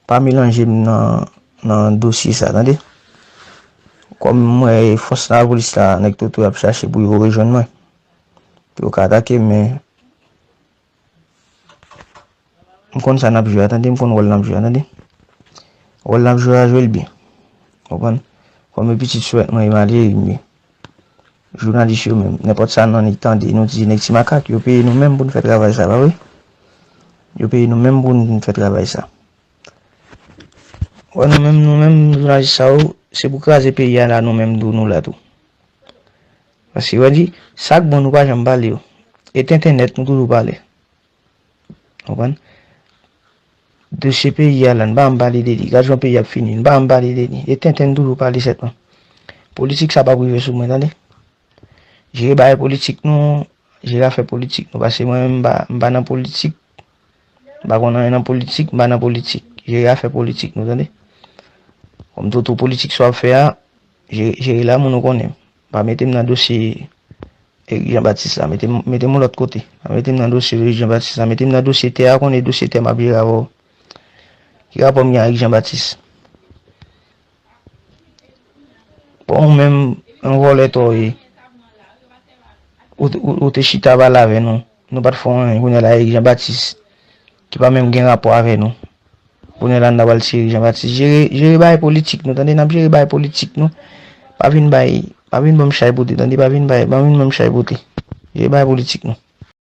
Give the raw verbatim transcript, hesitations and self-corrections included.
pa melanje m nan, nan dosye sa, tande. Kòm m wè fòs lapolis la, nèg Toto y ap chache pou yo rejwenn mwen, pou yo ka atake m, men m konn sa n ap jwe a, tande, m konn wòl n ap jwe a, tande. Wòl n ap jwe a, jwe l byen. Konprann? Kòm e pitit sou mwen, e malere m ye. Jounalis yo menm, nenpòt sa nou annik tande, nou di nèg Ti Makak, yo peye nou menm pou n fè travay sa, pa vre? Yo peye nou menm pou n fè travay sa. Wè, nou menm, nou menm, jounalis sa yo, se pou kraze peyi a la, nou menm tou, nou la tou. Paske, wè, di, sa k bon, nou pa janm pale yo. E tenten nèt, nou toujou pale. Konprann? Dosye peyi a la, n pa janm pale de li. Gad jan peyi ap fini, n pa janm pale de li. E tenten n toujou pale sèlman. Politik sa p ap rive sou mwen, tande. Jere bagay politik nou, jere afè politik nou. Paske mwen menm, m pa, m pa nan politik. M pa konn anyen nan politik, m pa nan politik. Jere afè politik nou, tande. Kòm Toto, politik sa w ap fè a, jere, jere la moun ou konnen. Pa mete m nan dosye Eric Jean Baptiste la. Mete m, mete m yon lòt kote. Pa mete m nan dosye Eric Jean Baptiste la. Mete m nan dosye tè a, konnen dosye tè m ap jere avè w. Ki rapò m gen avèk Jean Baptiste? Bon, ou menm, yon vòlè tò w ye. Ou, ou, ou te chita pale avè nou. Nou pa t fè w anyen. Kounye a la, Eric Jean Baptiste, ki pa menm gen rapò avè nou. Kounye a la, n ta pral tire Jean Baptiste. Jere, jere bagay politik nou, tande, n ap jere bagay politik nou. Pa vin bay, pa vin ban m chay pote, tande, pa vin bay, pa vin ban m chay pote. Jere bagay politik nou.